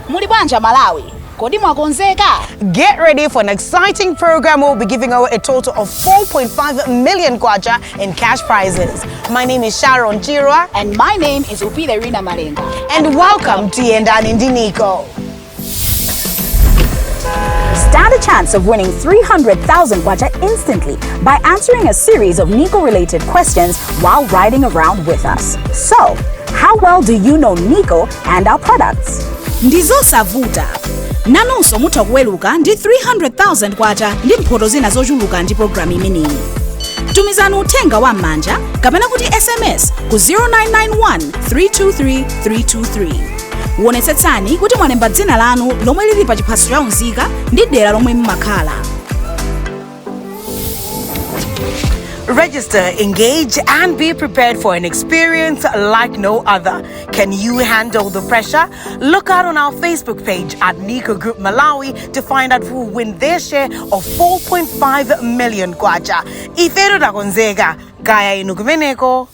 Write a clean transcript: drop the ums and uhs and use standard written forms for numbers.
Muli bwanji Malawi? Kodi mwakonzeka? Get ready for an exciting program. We'll be giving away a total of 4.5 million kwacha in cash prizes. My name is Sharon Chirwa. And my name is Upile Rina Malenga. And welcome to Yendani Ndi Nico. Stand a chance of winning 300,000 kwacha instantly by answering a series of Nico related questions while riding around with us. So, how well do you know Nico and our products? Ndizosavuta. Nanunso mutha kuweluka ndi 300,000 kwacha ndi mphoto zina zochuluka ndi programu imeneyi. Tumizani uthenga wa m'manja kapena kuti SMS ku 0991 323 323. Wonetsetsani kuti mwalemba dzina lanu lomwe lili pa chiphaso cha unzika ndi dera lomwe mmakhala. Register, engage, and be prepared for an experience like no other. Can you handle the pressure? Look out on our Facebook page at Nico Group Malawi to find out who will win their share of 4.5 million kwacha. Ifeyo takonzeka, kaya inu kumeneko.